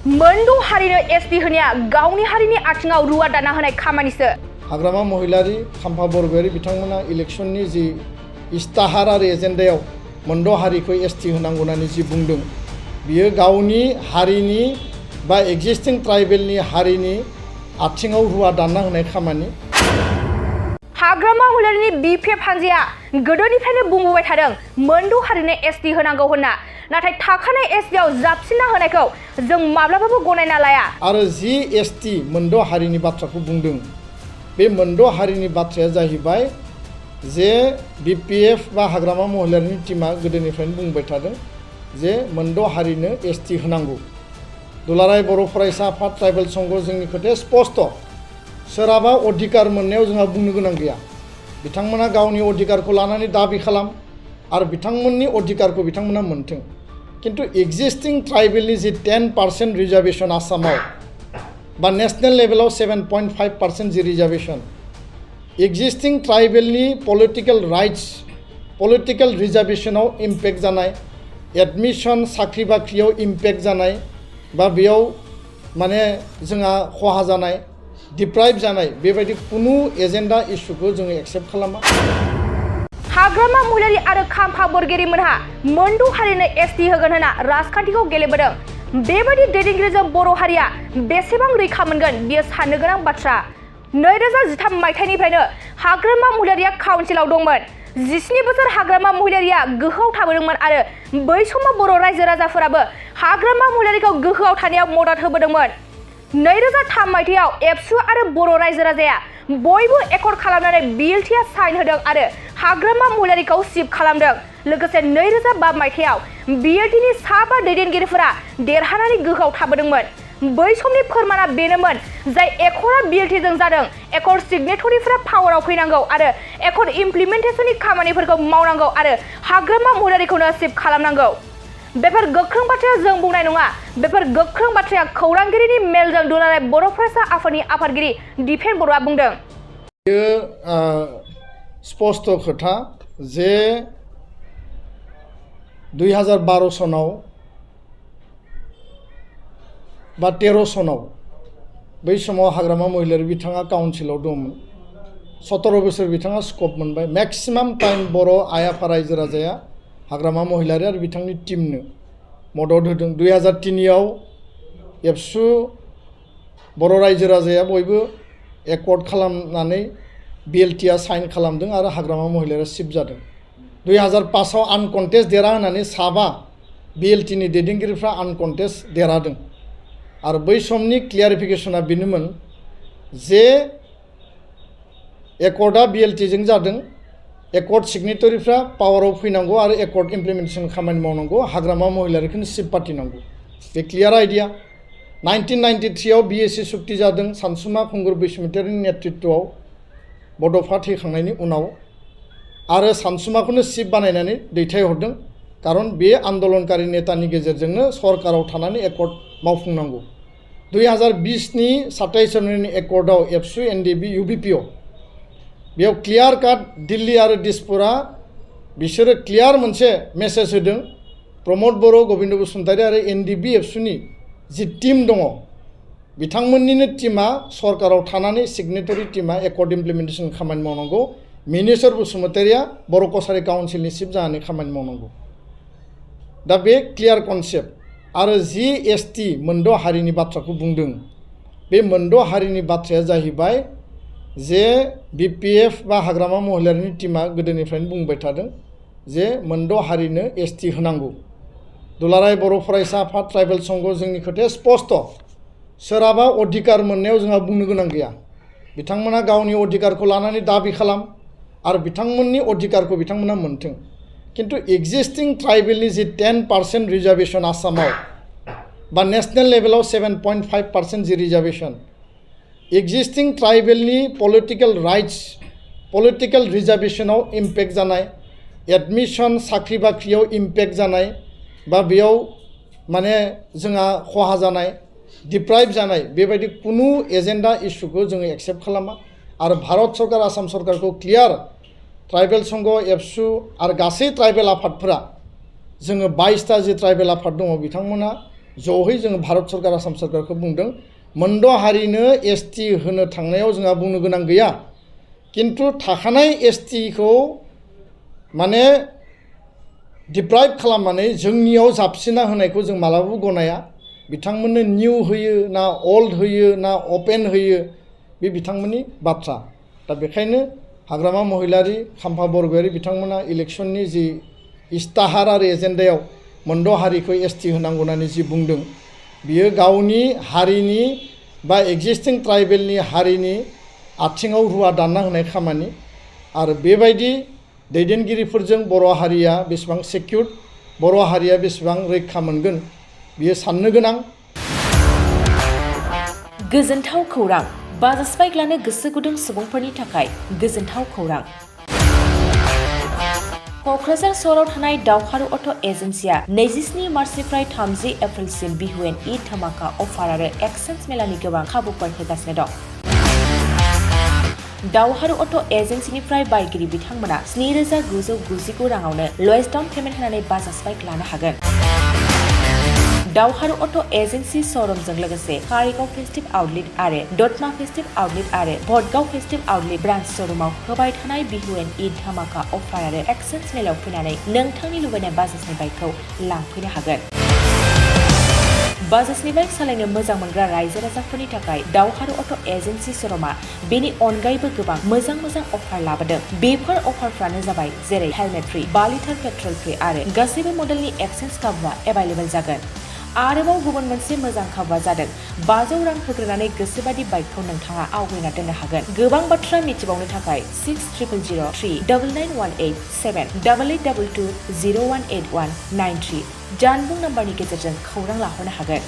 मोनद' हारिनो एसटि होनाया गावनि हारिनि आथिङाव रुवा दाना होनाय खामानिसो। हाग्रामा महिलारि खाम्फा बरगयारि बिथांमोना इलेक्शननि जि इस्ताहार आरो एजेन्डायाव मोनद' हारिखौ एसटि होनांगौ होननानै जि बुंदों बियो गावनि हारिनि बा एक्जिस्टिं ट्राइबेलनि हारिनि आथिङाव रुवा दानना होनाय खामानि। हाग्रामा महिलारिनि बिपिएफ हानजाया गोदोनिफ्रायनो बुंबोबाय थादों मोनद' हारिनो एसटि होनांगौ होनना, नाथाय थाखानाय एसटिआव जाबसिनना होनायखौ जों माब्लाबाबो गनायना लाया। आरो जि एसटि मोनद' हारिनि बाथ्राखौ बुंदों बे मोनद' हारिनि बाथ्राया जाहैबाय जे बिपिएफ बा हाग्रामा महिलारिनि टीमा गोदोनिफ्रायनो बुंबाय थादों जे मोनद' हारिनो एसटि होनांगौ। दुलाराय बर' फरायसा आफाद ट्राइबेल संघ जोंनि खोथाया स्पष्ट। सोरहाबा अधिकार मोननायाव जोंहा बुंनो गोनां गैया। बिथांमोना गावनि अधिकारखौ लानानै दाबि खालाम आरो बिथांमोननि अधिकारखौ बिथांमोना मोनथों। किन्तु एक्जिस्टिं ट्राइबेलनि जि 10% रिजार्वेशन आसामाव बा नेशनेल लेभेलाव 7.5% जि रिजार्वेशन, एक्जिस्टिं ट्राइबेलनि पलिटिकल राइट्स पलिटिकल रिजार्वेशनाव इम्पेक्ट जानाय, एडमिशन साख्रि बाख्रियाव इम्पेक्ट जानाय बा बेयाव माने जोंहा खहा जानाय, डिप्राइभ जानाय बेबायदि कुनु एजेन्डा इस्युखौ जोङो एक्सेप्ट खालामा। हाग्रामा महिलारि आरो खाम्फा बरगयारिमोनहा मोनद' हारिनो एसटि होगोन होनना राजखान्थिखौ गेलेबोदों। बेबायदि दैदेनगिरिजों बर' हारिया बेसेबां रैखा मोनगोन बेयो साननो गोनां बाथ्रा। 2013 मायथाइनिफ्रायनो हाग्रामा महिलारिया काउन्सिलाव दंमोन। 17 बोसोर हाग्रामा महिलारिया गोहोआव थाबोदोंमोन आरो बै समाव बर' रायजो राजाफोराबो हाग्रामा महिलारिखौ गोहोआव थानायाव मदद होबोदोंमोन। 2003 मायथाइयाव एबसु आरो बर' रायजो राजाया बयबो एकर्ड खालामनानै बिएलटिआ साइन होदों आरो हाग्रामा महिलारिखौ सिफ खालामदों। लोगोसे 2005 मायथाइयाव बिएलटिनि साबा दैदेनगिरिफोरा देरहानानै गोहोआव थाबोदोंमोन। बै समनि फोरमाना बेनोमोन जाय एकर्डआ बिएलटिजों जादों एकर्ड सिगनेटरिफोरा पावाराव फैनांगौ आरो एकर्ड इमप्लिमेन्टेसननि खामानिफोरखौ मावनांगौ आरो हाग्रामा महिलारिखौनो सिफ खालामनांगौ। बेफोर गोख्रों बाथ्राया जों बुंनाय नङा, बेफोर गोख्रों बाथ्राया खौरांगिरिनि मेलजों दुलाराय बर' फरायसा आफादनि आफादगिरि दिपेन बर'आ बुंदों। बेयो स्पष्ट खोथा जे 2012 सनाव बा 13 सनाव बै समाव हाग्रामा महिलारि बिथाङा काउन्सिलाव दंमोन। 17 बोसोर बिथाङा स्कप मोनबाय। मेक्सिमाम टाइम बर' आइ आफा रायजो राजाया हाग्रामा महिलारि आरो बिथांनि टीमनो मदद होदों। 2003आव एबसु बर' रायजो राजाया बयबो एकर्ड खालामनानै बिएलटिआ साइन खालामदों आरो हाग्रामा महिलारिया सिफ जादों। 2005आव आनकन्टेस्ट देरहा होनानै साबा बिएलटिनि दैदेनगिरिफ्रा आनकन्टेस्ट देरहादों आरो बै समनि क्लियारिफिकेसना बेनोमोन जे एकर्डआ बिएलटिजों जादों, एकर्ड सिगनेटरिफ्रा पावाराव फैनांगौ आरो एकर्ड इमप्लिमेन्टेसन खामानि मावनांगौ, हाग्रामा महिलारिखौनो सिफ पार्टिनांगौ। बे क्लियार आइडिया। 1993आव बिएसि सुक्ति जादों सानसुमा खुंगुर बैसुमुतियारिनि नेतृत्वआव बड'फा थैखांनायनि उनाव आरो सानसुमाखौनो सिफ बानायनानै दैथायहरदों, खारन बे आन्दलनकारि नेतानि गेजेरजोंनो सरकाराव थानानै एकर्ड मावफुंनांगौ। 2020नि 27 जानुवारिनि एकर्डआव एबसु एनडिबि इउबिपिअ बेयाव क्लियार काट दिल्ली आरो दिसपुरा बिसोरो क्लियार मोनसे मेसेज होदों। प्रमद बर', गबिन्द बसुमतारी आरो एनडिबि एबसुनि जि टीम दङ बिथांमोननिनो टीमा सरकाराव थानानै सिगनेटरि टीमा एकर्ड इमप्लिमेन्टेसन खामानि मावनांगौ। मिनेश्वर बसुमतारीया बर' कसारि काउन्सिलनि चिफ जानानै खामानि मावनांगौ। दा बे क्लियार कनसेप्ट। आरो जि एसटि मोनद' हारिनि बाथ्राखौ बुंदों बे मोनद' हारिनि बाथ्राया जाहैबाय जे बिपिएफ बा हाग्रामा महिलारिनि टीमा गोदोनिफ्रायनो बुंबाय थादों जे मोनद' हारिनो एसटि होनांगौ। दुलाराय बर' फरायसा आफाद ट्राइबेल संघ जोंनि खोथाया स्पष्ट। सोरहाबा अधिकार मोननायाव जोंहा बुंनो गोनां गैया। बिथांमोना गावनि अधिकारखौ लानानै दाबि खालाम आरो बिथांमोननि अधिकारखौ बिथांमोना मोनथों। किन्तु एक्जिस्टिं ट्राइबेलनि जि 10% रिजार्वेशन आसामाव बा नेशनेल लेभेलाव 7.5% जि रिजार्वेशन, एक्जिस्टिं ट्राइबेलनि पलिटिकल राइट्स पलिटिकल रिजार्वेशनाव इम्पेक्ट जानाय, एडमिशन साख्रि बाख्रियाव इम्पेक्ट जानाय बा बेयाव माने जोंहा खहा जानाय, डिप्राइभ जानाय बेबायदि कुनु एजेन्डा इस्युखौ जोङो एक्सेप्ट खालामा। आरो भारत सरकार आसाम सरकारखौ क्लियार ट्राइबेल संघ एबसु आरो गासै ट्राइबेल आफादफोरा जोङो 22टा जि ट्राइबेल आफाद दङ बिथांमोना ज'है जोङो भारत सरकार आसाम सरकारखौ बुंदों मोनद' हारिनो एसटि होनो थांनायाव जोंहा बुंनो गोनां गैया किन्तु थाखानाय एसटिखौ माने डिप्राइभ खालामनानै जोंनियाव जाबसिना होनायखौ जों मालाबाबो गनाया बिथांमोननो निउ होयो ना ओल्ड होयो ना अपेन होयो बे बिथांमोननि बाथ्रा दा बेखायनो हाग्रामा महिलारि खाम्फा बरगयारि बिथांमोना इलेक्शननि जि इस्ताहार आरो एजेन्डायाव मोनद' हारिखौ एसटि होनांगौ होननानै जि बुंदों बियो गावनि हारिनि बा एक्जिस्टिं ट्राइबेलनि हारिनि आथिङाव रुवा दानना होनाय खामानि आरो बेबायदि दैदेनगिरिफोरजों बर' हारिया बेसेबां सेक्युर्ड बर' हारिया बेसेबां रैखा मोनगोन बियो साननो गोनां गोजोनथाव खौरां बाजास्पाइक लानो गोसो गुदुं सुबुंफोरनि थाखाय गोजोनथाव खौरां क'क्राझार सहराव थानाय दावहारु अट' एजेन्सिया 27 मार्चनिफ्राय 30 एप्रिलसिम बिहुएन ईद धमाका अफार आरो एक्सचेन्ज मेलानि गोबां खाबुफोर होगासिनो दं दावहारु अट' एजेन्सिनिफ्राय बायगिरि बिथांमोना 7,999 राङावनो लवेस्ट डाउन पेमेन्ट होनानै बाजास्पाइक लानो हागोन दावहारु अट' एजेन्सि श'रुमजों लोगोसे कारिगाव फेस्टिभ आउटलेट आरो दतमा फेस्टिभ आउटलेट आरो भटगाव फेस्टिभ आउटलेट ब्रान्च श'रुमाव होबाय थानाय बिहुएन ईद धमाका अफार आरो एक्सचेन्ज मेलाव फैनानै नोंथांनि लुबैनाय बाजाजनि बाइकखौ लांफैनो हागोन बाजाजनि बाइक सालायनो मोजां मोनग्रा रायजो राजाफोरनि थाखाय दावहारु अट' एजेन्सि श'रुमा बेनि अनगायैबो गोबां मोजां अफार लाबोदों बेफोर अफारफ्रानो जाबाय जेरै helmet free 5 litre petrol free आरो गासैबो मडेलनि एक्सचेन्ज खाबुआ एभाइलेबल जागोन आरोबाव गुबुन मोनसे मोजां खाबुआ जादों 500 रां होग्रोनानै गोसोबादि बाइकखौ नोंथाङा आवगायना दोननो हागोन गोबां बाथ्रा मिथिबावनो थाखाय 600039878822018193 जानबुं नाम्बारनि गेजेरजों खौरां लाहरनो हागोन